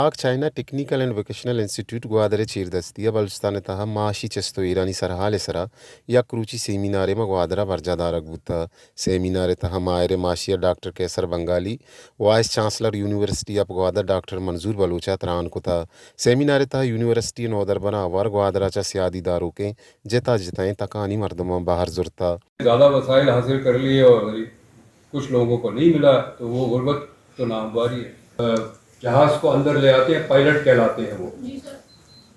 پاک China technical and vocational institute Gwadar ءِ چیردستی ءَ بلوچستان ءِ تہا معاشی چست ءُ ایرانی سرحال ءِ سرا یک روچی سیمینارے ماں گوادر ءَ برجاہ دارگ بوتگ۔ سیمینار ءِ تہا ماہر معاشیات doctor Qaiser Bengali, vice chancellor university of Gwadar doctor Manzoor Baloch ءَ تران کتگ۔ سیمینار ءِ تہا یونیورسٹی ءِ نودربراں ہوار گوادر ءَ چہ سیادی داروکیں جتا جتائیں تکانی مردماں بہر زرتگ۔ زیادہ وسائل حاصل کر لیے اور غریب کچھ لوگوں کو نہیں ملا، تو وہ غربت تو ناہمواری ہے۔ جہاز کو اندر لے آتے ہیں، پائلٹ کہلاتے ہیں وہ۔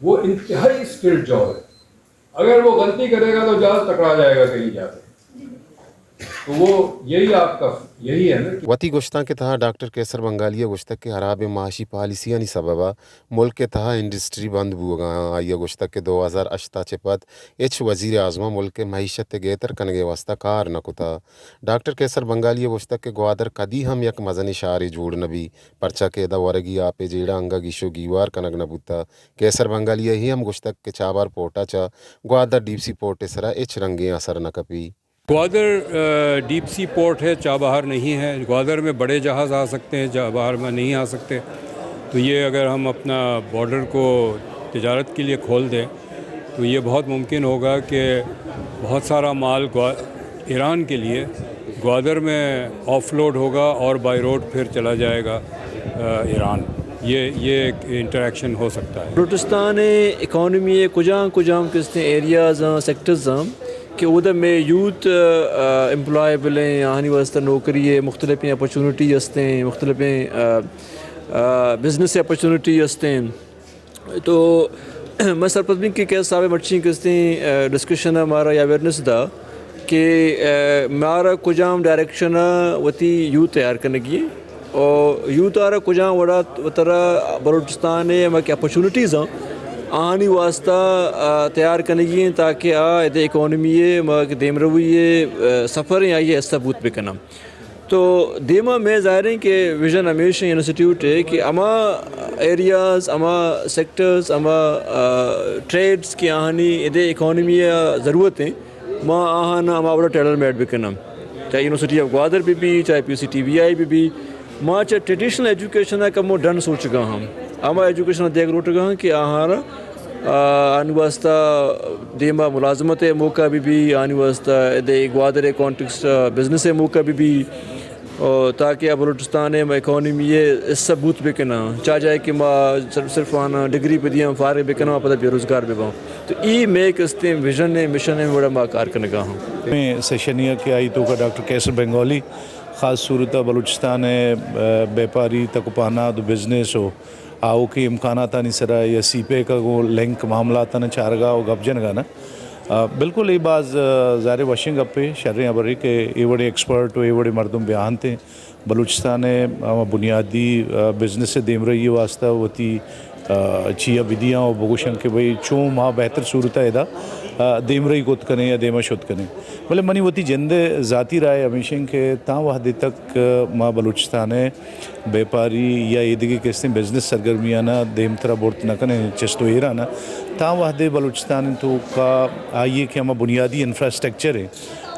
وہ انتہائی اسکلڈ جاب ہے۔ اگر وہ غلطی کرے گا تو جہاز ٹکرا جائے گا کہیں جا کے۔ تو وہ یہی آپ کا، یہی ہے نا کہ وتی گوشتانک ءِ تہا ڈاکٹر قیصر بنگالی ءَ گوشتگ کہ ہرابیں معاشی پالیسیانی سبب ءَ ملک ءِ تہا انڈسٹری بند بوگ ءَ آں۔ آئی ءَ گوشتگ کہ دو ہزار ہشت ءَ چہ پد ہچ وزیر اعظم ءَ ملک ءِ معیشت ءِ گہتر کنگ ءِ واستہ کار نہ کتگ۔ ڈاکٹر قیصر بنگالی ءَ گوشتگ کہ گوادر کدی ہم یک مزنیں شہرے جوڑ نہ بیت، پرچا کہ ادا ورگی آپ ءِ جیڑہ انگہ گیش ءُ گیوار کنگ نہ بوتگ۔ قیصر بنگالی ءَ اے ہم گوشتگ کہ چابہار پورٹ ءَ چہ گوادر ڈیپ سی پورٹ ءِ سرا ہچ رنگیں اثر نہ کپیت۔ گوادر، آ، ڈیپ سی پورٹ ہے، چابہار نہیں ہے۔ گوادر میں بڑے جہاز آ सकते हैं, چابہار میں نہیں आ सकते। تو یہ اگر ہم اپنا بارڈر کو تجارت کے लिए खोल दें تو یہ بہت ممکن ہوگا کہ بہت سارا مال گوا-، ایران کے لیے گوادر میں آف لوڈ ہوگا اور بائی روڈ پھر چلا جائے گا، آ، ایران۔ یہ، یہ ایک انٹریکشن ہو سکتا ہے۔ بلوچستان ءِ اکانومی ءِ کجام کجام کستیں ایریاز آں، سیکٹرز آں کہ اودا مئے یوتھ، آ، ایمپلائیبل ایں، آہانی واستہ نوکری ءِ مختلفیں اپرچونٹی ہستیں، مختلفیں، آ، آ، بزنس اپرچونٹی ہستیں۔ تو من سرپد بیں کہ قیصر صاحب ءِ مرچی کستیں، آ، ڈسکشن ءَ مارا یا اویئرنس دا کہ، آ، مارا کجام ڈائریکشن ءَ وتی یوتھ تیار کنگی ایں اور یوتھ ءَ را کجام وڑا وترا بلوچستان ءِ ہما کہ اپرچونٹیز آں، آہانی واستہ، آ، تیار کنگی ایں تاکہ آ ادے اکانومی ءِ ہما کہ دیمروی ءِ، آ، سفر ایں، آئی ءِ حصہ بوت بکناں۔ تو دیما مئے ظاہر ایں کہ ویژن ہمیش ایں انسٹیٹیوٹ ءِ کہ ہما ایریاز، ہما سیکٹرز، ہما، آ، ٹریڈز کہ آہانی ادے اکانومی ءَ ضرورت ایں، ما آہاں ہما وڑا ٹیلر میڈ بکناں۔ چاہے یونیورسٹی آف گوادر بہ بی، چاہے پی سی ٹی وی آئی بہ بی، ما چہ ٹریڈیشنل ایجوکیشن ءَ کمو ڈن سوچگا ہم۔ ہما ایجوکیشن ءَ دیگ لوٹگا ہم کہ آہاں را، آ، آہانی واستہ دیما ملازمت ءِ موقع بہ بی، آہانی واستہ ادے گوادر ءِ کانٹیکسٹ ءَ بزنس ءِ موقع بہ بی، او تاکہ آ بلوچستان ءِ ہما اکانومی ءِ حصہ بوت بکناں۔ چا جائے کہ ما صرف، صرف آہاں ڈگری بدیاں، فارغ بکناں، پدا بے روزگار بباں۔ تو اے مئے کستیں ویژن ءِ مشن ءِ وڑا ما کار کنگا ہم۔ ہمے سیشن ءَ کہ آئی توکا ڈاکٹر قیصر بنگالی خاص صورت ءَ بلوچستان ءِ، آ، بیپاری، تک و پہنات و بزنس و آؤکیں امکاناتانی سرا یا سی پیک ءَ گوں لنک معاملاتاں چارگا و گپ جنگا نا۔ آ، بالکل اے باز، آ، ظاہر وشیں گپے، شریں ہبرے کہ اے وڑیں ایکسپرٹ و اے وڑیں مردم بیاہنت ایں بلوچستان ءِ ہما بنیادی، آ، بزنس ءِ دیمرئی ءِ واستہ وتی، آ، چیا بدیاں و بگوشاں کہ بھئی چون ما بہتر صورت ءَ ادا، آ، دیمرئی کت کنیں یا دیما شت کنیں۔ بلے منی وتی جند ءِ ذاتی رائے ہمیش ایں کہ تاں وہدے تک ما بلوچستان ءِ بیپاری یا ایدگہ کستیں بزنس سرگرمیانا دیمترا برت نہ کنیں چست و ایرانا، تاں وہدے بلوچستان ءِ توکا آئی ءِ کہ ہما بنیادی انفراسٹرکچر ایں،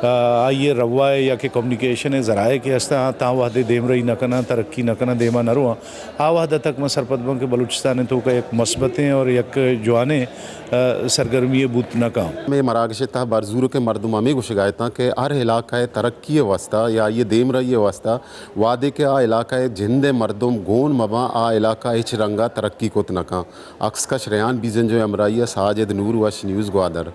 آ، آئی ءِ روا ءِ یا کہ کمیونیکیشن ءِ ذرائع کہ ہستاں، تاں وہدے دیمرئی نہ کناں، ترقی نہ کناں، دیما نہ رواں، آ وہد ءَ تک من سرپد باں کہ بلوچستان ءِ توکا یک مثبتیں اور یک جوانیں، آ، سرگرمی ءِ بوت نہ کاں۔ مئے مراگش ءِ تہا بر زورکیں مردم ہمے گوشگا اتاں کہ ہر علاقہ ءِ ترقی ءِ واستہ یا آئی ءِ دیمرئی ءِ واستہ وہدے کہ آ علاقہ ءِ جند ءِ مردم گون مباں، آ علاقہ ہچ رنگا ترقی کت نہ کاں۔ عکس کش ریحان بیزنجو ءِ ہمراہی ءَ ساجد نور، وش نیوز گوادر۔